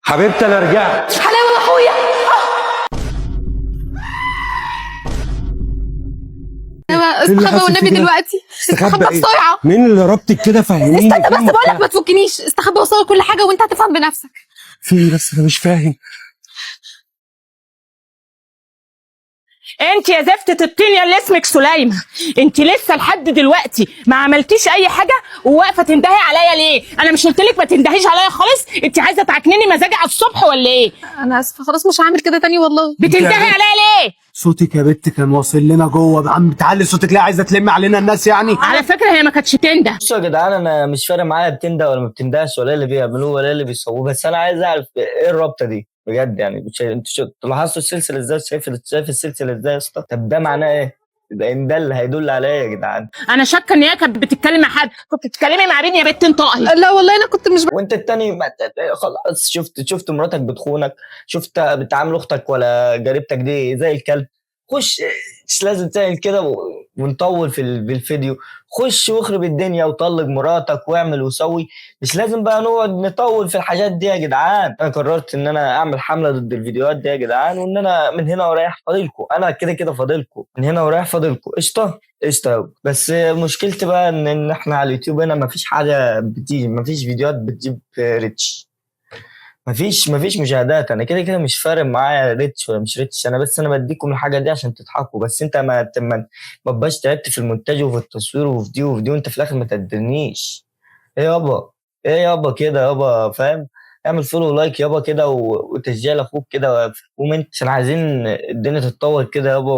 حبيبتي انا رجعت. حلاوة يا اخويا. إيه اللي استخبى حصل والنبي فيك ده؟ دلوقتي. استخبى استخبى إيه؟ بسرعة. مين اللي ربطك كده؟ فهميني. استنى بس، بقول لك ما تفكنيش، استخبى وصور كل حاجة وانت هتفهم بنفسك. في ايه بس؟ انا مش فاهم. انت يا زفتة الطين يا اللي اسمك سليمة، انت لسه لحد دلوقتي ما عملتيش اي حاجة وواقفه تندهي عليا ليه؟ انا مش قلت لك ما تندهيش عليا خالص؟ انت عايزه تعكنني مزاجي على الصبح ولا ايه؟ انا اسفه، خلاص مش هعمل كده تاني والله. بتندهي عليا ليه؟ صوتك يا بت كان واصل لنا جوه، عم بتعلي صوتك ليه؟ عايزه تلم علينا الناس يعني؟ على فكرة هي ما كانتش تنده. بصوا يا جدعان، انا مش فارق معايا بتنده ولا ما بتندهش ولا إيه اللي بيعملوه ولا إيه اللي بيسووه، بس انا عايز اعرف ايه الرابطة دي بجد يعني. انتوا لاحظتوا السلسلة ازاي؟ شايف السلسلة ازاي يا اسطى؟ طب ده معناه ايه؟ ده ان ده اللي هيدل على ايه يا جدعان؟ انا شاكه ان هي كانت بتتكلم مع حد. كنت بتتكلمي مع مين يا بنت؟ انطقي. لا والله انا كنت مش وانت التاني ما خلاص، شفت مراتك بتخونك، شفت بتعامل اختك ولا جريبتك دي زي الكلب، خش مش لازم تعمل كده ونطول في بالفيديو، خش واخرب الدنيا وطلق مراتك واعمل وسوي، مش لازم بقى نقعد نطول في الحاجات دي يا جدعان. انا قررت ان انا اعمل حمله ضد الفيديوهات دي يا جدعان، وان انا من هنا ورايح فاضلكم، انا كده كده فاضلكم، من هنا ورايح فاضلكم. قشطه قشطه. بس مشكلتي بقى ان احنا على اليوتيوب هنا مفيش حاجة بتيجي، مفيش فيديوهات بتجيب reach، مفيش مشاهدات. انا كده كده مش فارق معايا reach ولا مش reach، انا بس انا بديكم الحاجة دي عشان تضحكوا بس. انت ما تبقاش تعبت في المونتاج وفي التصوير وفي دي وفي دي، وانت في الاخر ما تقدرنيش. ايه يابا، ايه يابا كده يابا، فاهم؟ اعمل follow و like يابا كده وتشجيع لاخوك كده في comment، عشان عايزين الدنيا تتطور كده يابا.